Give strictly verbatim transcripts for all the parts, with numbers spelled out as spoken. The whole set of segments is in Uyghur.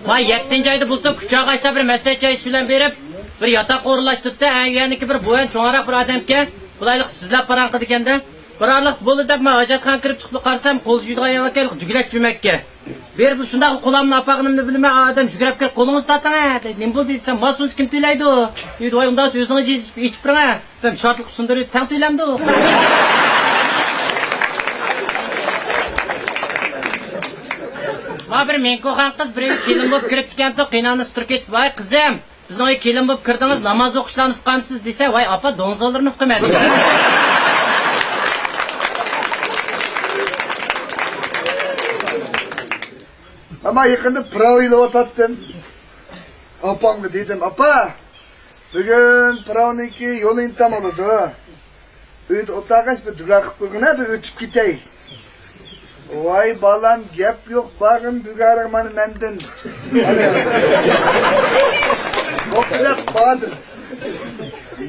ما يەتتىنچى ئايدا بۇلتۇر كۇچا ئاغاچتا بىر مەسلىھەتچى ئىش بىلەن بېرىپ، بىر ياتاق ئورۇنلاشتۇردى. ئە، يەنىكى بىر بويان چوڭراق بىر ئادەمكەن. قولايلىق سىزلەپ پاراڭ قىلىدىكەندە. بىر ئارىلىق بولدى دەپ، مەن ھاجەتخانىغا كىرىپ چىقىپ قارىسام، قول جۇيىدىغان يەر ئەكەل، دۈگىلەك جۈمەككە. بېرىپ شۇنداق قولامنى ئاپارغىنىمنى بىلمەي، ئادەم جۈگرەپ كىرىپ، قولىڭىزنى تارتىڭ، ھە، دەيدۇ. نېمە بولدى دېسەم، ماسونسى كىم تۆلەيدۇ؟ دېدى. ۋاي، ئۇنداق ئۆزىڭىز يېزىپ ئېچىپ بېرىڭ، ھە. دېسەم، شارتلىق سۇندۇرۇپ تەڭ تۆلەمدۇ؟ ما بىر مېڭكوخان قىز بىرەيگە كېلىن بولۇپ كىرىپتىكەنتۇ، قېيىنئانىسى تۇرۇپ كېتىپ، ۋاي قىزىم، بىزنىڭ ئۆيگە كېلىن بولۇپ كىردىڭىز، ناماز ئوقۇشلارنى ئۇقامسىز دېسە، ۋاي ئاپا، دوڭزاللىرىنى ئۇقىمەن دېگەن. ئەمما يېقىندا پىراۋ ئېلىۋاتاتتىم. ئاپامغا دېدىم، ئاپا، بۈگۈن پىراۋنىڭكى يول ئىمتىھان بولىدۇ. ئۆيدە ئولتۇرغاچ بىر دۇئا قىلىپ قويغىنە، بىر ئۆتۈپ كېتەي. ۋاي بالام، گەپ يوق، بارغىن دۇگارىڭ مانا مەندىن. دوپپىلاپ باردىم.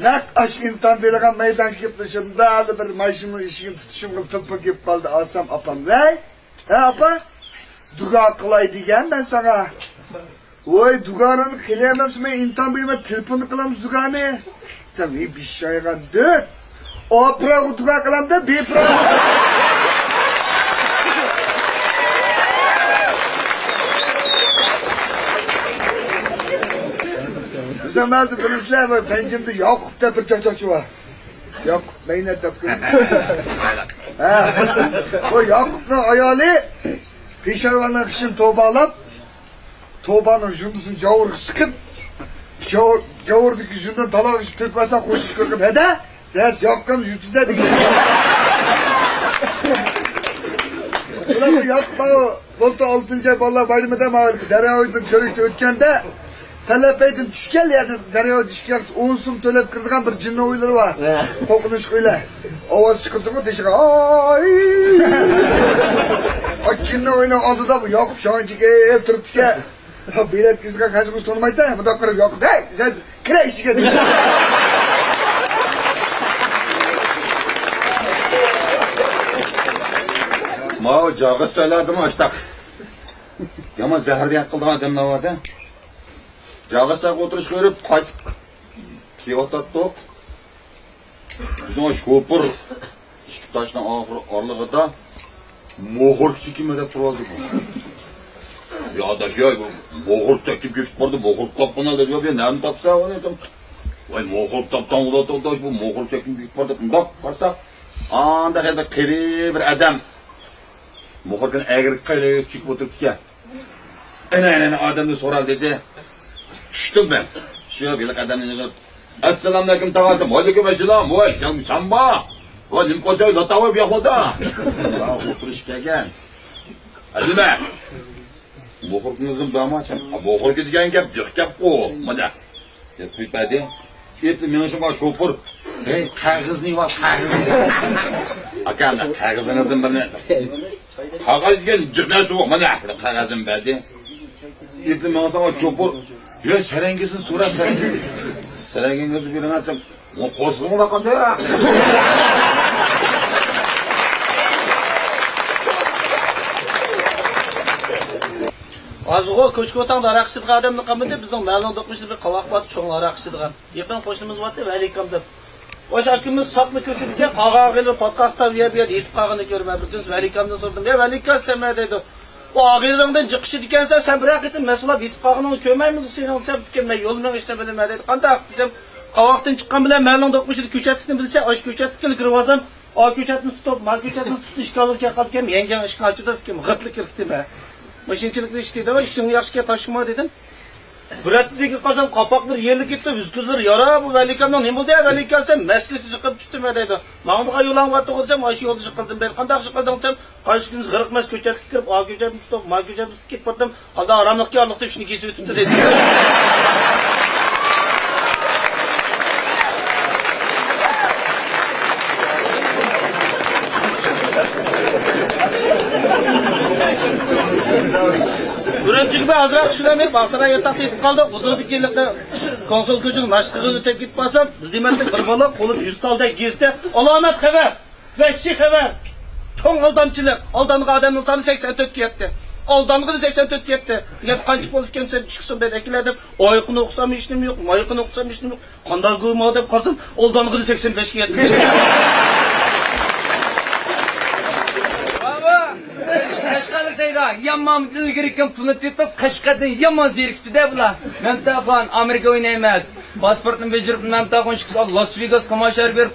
نەق ئاشۇ ئىمتىھان بېرىدىغان مەيدانغا كېلىپلا شۇنداقلا بىر ماشىنىنىڭ ئىشىكىنى تۇتۇشۇمغا تۇپا كېلىپ قالدى. ئالسام ئاپام، ۋەي، ھە ئاپا، دۇگا قىلاي دېگەن مەن ساڭا. ۋاي، دۇگانىڭنى قىلىمەن، مەن ئىمتىھان بېرىمەن، تېلېفوننى قىلامسىز دۇگانى؟ دېسەم، ھېي بېشى شايغان دۆت. ئاپىراغۇ دۇگا قىلامدا، بىپىراغۇ. دېسەم، مەندە بىلىسىلەر، بۇ پەنجىمدە ياقۇپ دەپ بىر چاقچاقچى بار. ياقۇپ مەينەت دەپ قويدى. ھە. بۇ ياقۇپنىڭ ئايالى پېشاۋەرنىڭ قىشىنى توۋا باغلاپ، توۋانىڭ ژۇندىسىنى جاۋۇرغا سىقىپ، جاۋۇر، جاۋۇردىكى ژۇندىنى تالاغا ئېلىپ تۆكۈۋەتسە، خوش ئىش كۆرگەن ھەدە، سەس ياققان يۇتىسىدە دېگەن. بۇلار بۇ ياققان بۇلتۇر ئالتىنچى ئاي بالىلار بايرىمىدا ماڭا دەريا بويىدىن كۆرۈكتە ئۆتكەندە، تەلەپەيدىن چۈشكەن يەردىن دەريا بويىدا ئىككى ۋاقىت ئون سوم تۆلەپ كىرىدىغان بىر جىننىڭ ئۆيلىرى بار. ھە. قورقۇنچلۇق ئۆيلەر. ئاۋاز چىقىرىدىغۇ تېشىغا، ئاي! ئاي، جىننىڭ ئۆيىنىڭ ئالدىدا بۇ ياقۇپ شاڭجىكى تۇرۇپتىكەن. ھە، بېلەت كىسىگە قاچىغۇچ تونۇمايتتى، مۇنداق قىلىپ ياقۇپ، ھەي، سەن كىرە ئىچىگە دېدى. ماۋۇ جاغىستايلاردىمۇ ئاشتاق يامان زەھەردىن يەپ قىلىدىغان ئادەملەر بار-دە. جاغىستايغا ئولتۇرۇشقا بېرىپ قايتىپ كېلىۋاتاتتۇق. بىزنىڭ شوپۇر ئىككى تاشنىڭ ئاخىرى ئارىلىقىدا موخوركا چېكىمەن دەپ تۇرۇۋالدى بۇ. يا ئاداش، يا، بۇ موخوركا چېكىپ كېتىپ بارىدۇ، موخوركا تاپقىنا دەپ، يا، نەدىن تاپسا ئۇنى؟ ۋاي، موخوركا تاپساڭ بولاتتى ئاداش، بۇ موخوركا چېكىپ كېتىپ بارىدۇ، ئۇنداق قارىساق، ئانداق يەردە قېرى بىر ئادەم موخوركىنى ئەگرى قايرى چېكىپ ئولتۇرۇپتىكەن. ئەنە، ئەنە، ئەنە، ئادەمدىن سورا دېدى. چۈشتۈم مەن. شۇ ھېلىقى ئادەمنى يىغىپ، ئەسسالامۇئەلەيكۇم تاغا دېسەم، ۋەئەلەيكۇم ئەسسالام، ۋاي، سەن، سەنما؟ ۋاي، نېمە قىلساڭ، لاتاۋاي بۇ ياقلاردا؟ ئولتۇرۇش كەلگەن. ھە، نېمە؟ موخوركىڭىزنى بەرمەڭ، سەن. موخوركا دېگەن گەپ جىق گەپقۇ. مانا. دەپ قويۇپ بەردى. ئېتى مېڭىشىغا شوپۇر، ھەي، قەغىزنى بار، قەغىزنى. ئاكا، مانا قەغىزىڭىزدىن بىرنى. قەغەز دېگەن جىق نەرسە بۇ، مانا، قەغەزنى بەردى. ئېتى مېڭىشىغا شوپۇر، يا، سەرەڭگىسىنى سورا، سەرەڭگىسىنى. سەرەڭگىڭىزنى بېرىڭ دېسەم، ئۇ قورسىقىڭ قانداق؟ ھازىرغۇ كوچا-كوتاڭدا ھاراق ئىچىدىغان ئادەملا قالمىدى، بىزنىڭ مەھەللىنىڭ دوقمۇشىدا بىر قاۋاق بار، چوڭ ھاراق ئىچىدىغان. يېقىن قوشنىمىز بارتى، ۋەلىكام دەپ. ئاشۇ ئاكىمىز ساقلا كىرىپ كېتىدىكەن، قالغان ئاغىنىلىرى پاتقاقتا ئۇ يەر بۇ يەردە يېتىپ قالغىنىنى كۆرۈپ، مەن بىر كۈنسى ۋەلىكامدىن سورىدىم، يا ۋەلىكام، سەن نېمە دەيدۇ؟ ئۇ ئاغىنىلىرىڭدىن جىق ئىچىدىكەنسەن، سەن بىرەر قېتىم مەن سولاپ يېتىپ قالغىنىڭنى كۆرمەيمىزغۇ سېنىڭ دېسەم، مەن يول مېڭىشنى بىلىمەن دەيدۇ. قانداق دېسەم، قاۋاقتىن چىققان بىلەن مەھەللىنىڭ دوقمۇشىدا كۆچەتلىكنى بىلسە، ئاشۇ كۆچەتلىككىلا كىرىۋالسام، ئا كۆچەتنى تۇتۇپ، ما كۆچەتنى تۇتۇپ، ئىشىك ئالدىغا كېلىپ قالىدىكەن، يەڭگەڭ ئىشىكنى ئاچىدۇ، ئۇكام غىتلا كىرىپ كېتىمەن. مۇشۇنچىلىكلا ئىش دېدى، ئىشىڭ ياخشىكەن، تاشلىما دېدىم. بىر ھەپتىدىن كېيىن قارىسام، قاپاقلىرى يېرىلىپ كېتىپتۇ، يۈز-كۆزلىرى يارا، بۇ ۋەلىكامنىڭ نېمە بولدى ھە ۋەلىكام دېسەم، مەستلىكتە جىقىلىپ چۈشتۈم ھە دەيدۇ. ماڭىدىغان يولۇڭ بارتتىغۇ دېسەم، ئاشۇ يولدا جىقىلدىم دەيدۇ. قانداق جىقىلدىڭ دېسەم، قايسى كۈنى غىرىق مەست كۆچەتلىككە كىرىپ، ئا كۆچەتنى تۇتۇپ، ما كۆچەتنى تۇتۇپ كېتىپ باراتتىم. قانداق ھاراملىقكەن، ئارىلىقتا ئۈچنى كېسىۋېتىپتۇ دەيدۇ. ئۈرۈمچىگە بىر ئازراق ئىش بىلەن مېڭىپ، ئاقساراي ياتاقتا يېتىپ قالدۇق. ئۇدۇلدىكى ھېلىقى كونسۇل كوچىنىڭ ناشتىخانىغا ئۆتۈپ كېتىپ بارسام، بىز دېمەتتە بىر بالا قولىدا يۈز تالدەك گېزىتى، ئالامەت خەۋەر! ۋەھشىي خەۋەر! چوڭ ئالدامچىلىق! ئالدانغان ئادەمنىڭ سانى سەكسەن تۆتكە يەتتى. ئالدانغىلى سەكسەن تۆتكە يەتتى. يەنە قانچە بولىدىكەن سەن ئىككى سوم بەت ئەكىلە دەپ، ئايىقىنى ئوقۇسام ھېچنېمە يوق، مايىقىنى ئوقۇسام ھېچنېمە يوق. قانداق گۇما دەپ قارىسام، ئالدانغىلى سەكسەن بەشكە يەتتى. بابا، قەشقەرلىك دەيدۇ، يامان ئىلگىرىكىم پۇلنى تېپىپ، قەشقەردىن يامان زېرىكتى-دە بۇلار. مەمتاخان، ئامېرىكا ئوينايمىز. پاسپورتنى بېجىرىپ، مەمتاخان ئىككىسى لاس ۋېگاس تاماشا بېرىپ،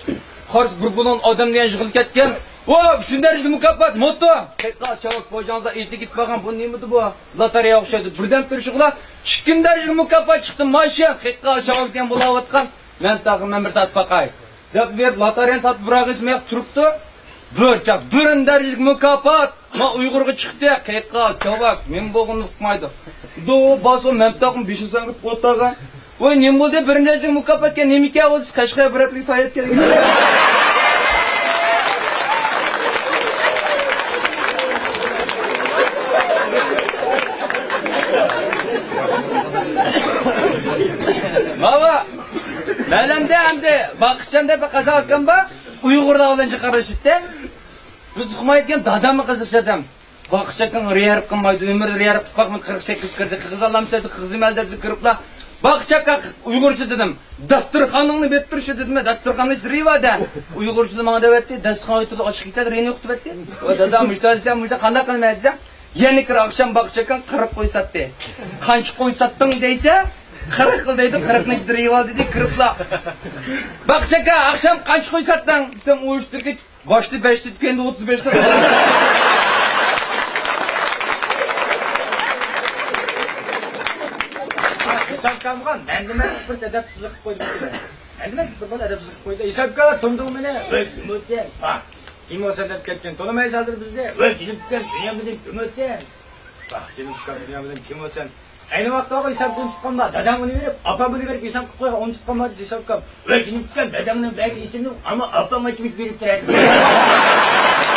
قارىسا بىر بۇلۇڭ ئادەم دېگەن يىغىلىپ كەتكەن. ۋا، ئۈچىنچى دەرىجىلىك مۇكاپات، موتو! قېيىققا چاۋاك پوجاڭزا ئېتىگىپ بارغان، بۇ نېمىدى بۇ؟ لاتارىيە ئوخشايدۇ. بىردەم تۇرۇشى بىلەن ئىككىنچى دەرىجىلىك مۇكاپات چىقتى، ماشىنا. قېيىققا چاۋاك دېگەن بولاۋاتقان. مەمتاخان، مەن بىر تارتىپ باقاي. دەپ بېرىپ، لاتارىيەنى تارتىپ بىراغىسى مېياق تۇرۇپتۇ. بىر چاق، بىرىنچى دەرىجىلىك مۇكاپات. ما ئۇيغۇرغا چىقتى، قېيىققا چاۋاك، نېمە بولغىنىنى ئۇقمايدۇ. دو، باسۇ، مەمتاخان بېشىنى سەڭگىتىپ ئولتۇرغان. ۋاي، نېمە بولدى؟ بىرىنچى دەرىجىلىك مۇكاپاتكەن، نېمىكەن ئۇ؟ سىز قەشقەرگە بىر ھەپتىلىك ساياھەتكە كەلگەن. ماۋۇ مەلەمدە ئەمدى باقىشچان دەپ بىر قازاق ئاكام بار، ئۇيغۇرلار بىلەن جىق ئارىلىشىدىكەن. بىز ئۇقمايدىكەن، داداممۇ قىزىقچى ئادەم. باقىچاكاڭ رىيەرلىك قىلمايدۇ، ئۆمرىدە رىيەرلىك قىلىپ باقمىدى، قىرىق سەككىز كىردى، قىرغىز ئالامسەدى، قىرغىز مەلدەردە كىرىپلا. باقىچاكا ئۇيغۇرچە دېدىم. داستۇرخانىڭنى بېرىپ تۇرۇشى دېدىم، داستۇرخاننىڭ ئىچىدە رى بار-دە. ئۇيغۇرچىدا ماڭا دەۋەتتى، داستۇرخان ئۆتىدۇ، ئاچىقىپ كېتەدۇ، رىنى ئۇقتۇرۇۋەتتى. ۋە دادا، مۇشتا دېسەم، مۇشتا قانداق قىلماي دېسەم، يەنە كىر ئاخشام باقىچاكاڭ قىرىق قوي ساتتى. قانچە قوي ساتتىڭ دېسە، قىرىق قىل دەيدۇ، قىرىقنىڭ ئىچىدە رى بار دېدى، كىرىپلا. باقىچاكا، ئاخشام قانچە قوي ساتتىڭ دېسەم، ئۇيۇشتۇرۇپ كېتىپ، باشتا بەش سېتىپ، كەينىدە ئوتتۇز بەش سېتىپ. ھېسابكامغا مەندىمەن بىر ئەدەپسىزلىك قىلىپ قويدى. مەندىمەن بىر بالا ئەدەپسىزلىك قىلىپ قويدى. ھېسابكا تۇمدۇڭ مېنى. ۋەي، كىم ئۆتسەن؟ ھا، كىم ئۆتسەن دەپ كەتكەن. تونۇمايسىز ھازىر بىزنى. ۋەي، جېنىم پۇكان، دۇنيا بىلەن كىم ئۆتسەن؟ ۋاھ، جېنىم پۇكان، دۇنيا بىلەن كىم ئۆتسەن؟ ئەينى ۋاقىتتا ئۇنى ئۇنتۇپ قالما. داداڭ ئۇنى بېرىپ، ئاپام ئۇنى بېرىپ، ھېساب قىلىپ قويغان، ئۇنتۇپ قالما دېسە ھېسابكام. ۋەي، جېنىم پۇكان، داداڭنىڭ بەرگەن ئېسىمنى ئەمما ئاپام ئاچمىش بېرىپ تۇراتتى.